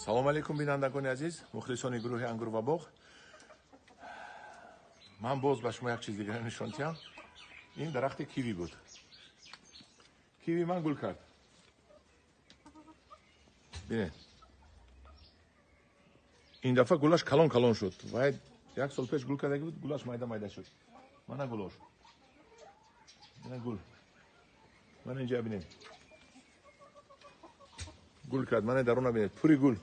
Салом алейкум, бинандагони азиз, мухлисони гурӯҳи Ангур ва боғ. Ман боз ба шумо як чиз дигар нишон диҳам. Ин дарахти киви буд. Киви ман гул кард. Бинед. Ин дафъа гулаш калон калон шуд. Вай як сол пеш гул кардаги буд, гулаш майда майда шуд. Мана гулош. Мана гул. Мана инҷа бинед. Гул кард. Мана даруна бинед. Пури гул.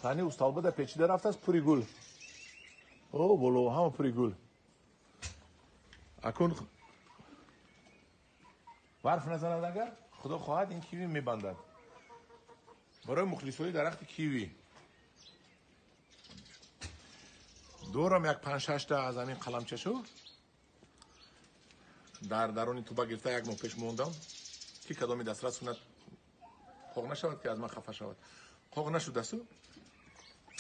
Тани усталбада печида рафтааст, пури гул. О, боло, ҳама пури гул. Акун барф назанад агар, худо хоҳад ин киви мебандад. Барои мухлисони дарахти киви. Дорам як 5-6 та аз ҳамин қаламчашу. Дар даруни туба гирифта як моҳ пеш мондам, ки кадоми дастрас кунад, қоқ нашавад, ки аз ман хафа шавад. Қоқ нашудасту.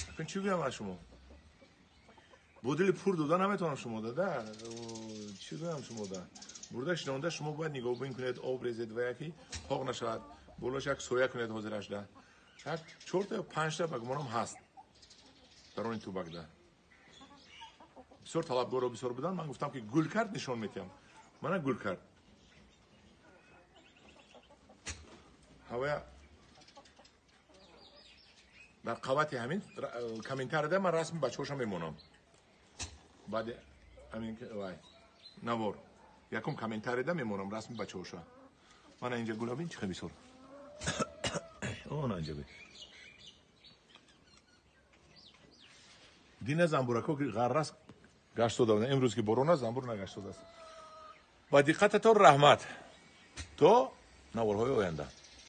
Акун чӣ гӯям аз шумо? Бо дили пур дода наметавонам шумо дада. Чӣ гӯям шумо да? Бурда шинонда шумо бояд нигоҳбин кунед, об резед ва яки қоқ нашавад. Болош як соя кунед ҳозирашда. Як 4 та ё 5 та ба гумонам ҳаст даруни тубакда. Бисёр талабгоро бисёр будан, ман гуфтам ки гул кард нишон метиҳам. Мана гул кард. Ҳавая дар қабати ҳамин комментарияда ман расми бачаҳошам мемонам. Баъди ҳамин вай навор якум комментарияда мемонам расми бачаҳоша. Мана инҷа гула бин чӣ хел бисёр. Она инҷа бин. Дина замбурако ғаррас гашт дода буданд. Имрӯз ки борон аст, замбур нагашт додааст. Ба диққататон раҳмат. То наворҳои оянда.